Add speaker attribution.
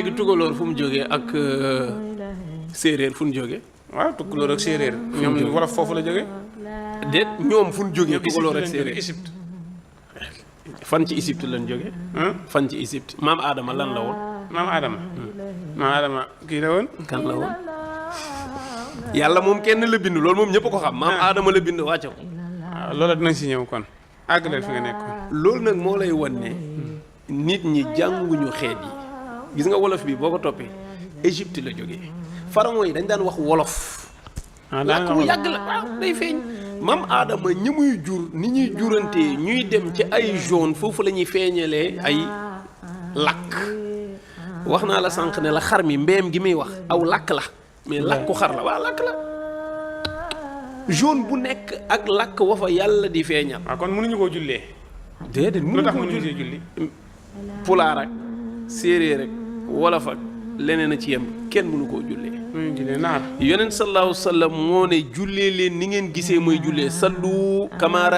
Speaker 1: léegi tukulóor fu mu jógee ak séeréer fu mu jógee.
Speaker 2: waaw tukulóor ak séeréer. ñoom wolof foofu la jógee.
Speaker 1: déet ñoom fu mu jógee. tukulóor ak séeréer
Speaker 2: Égypte.
Speaker 1: fan ci Égypte lañ jógee. fan ci Égypte maam Adama lan la woon.
Speaker 2: maam Adama kii la woon.
Speaker 1: kan la woon. yàlla moom kenn la bind loolu moom ñëpp ko xam. maam Adama la bind wàcce ko.
Speaker 2: waaw loola dinañ si ñëw kon àggaleel fi nga nekkoon.
Speaker 1: loolu nag moo lay wan ne nit ñi jànguñu xeet yi gis nga wolof bi boo ko toppee Égypte la jógee pharaon yi dañ daan wax wolof. làkk mu yàgg la waaw day feeñ. maam Adama ñi muy jur ni ñuy jurantee ñuy dem ci ay zone foofu la ñuy feeñalee ay làkk wax naa la sànq ne la xar mi mbeem gi muy wax aw làkk la mais làkku xar la waaw làkk la zone bu nekk ak làkk wa fa yàlla di feeñal.
Speaker 2: waaw kon mënuñu koo jullee.
Speaker 1: déedéet
Speaker 2: lu tax mënuñu see julli.
Speaker 1: pulaar ak séeréer ak wolof ak leneen a ci yem kenn mënu koo jullee.
Speaker 2: mënuñu jullee naar.
Speaker 1: yonent sallallahu alayhi wa sallam moo ne jullee leen ni ngeen gisee mooy jullee sallu kamaara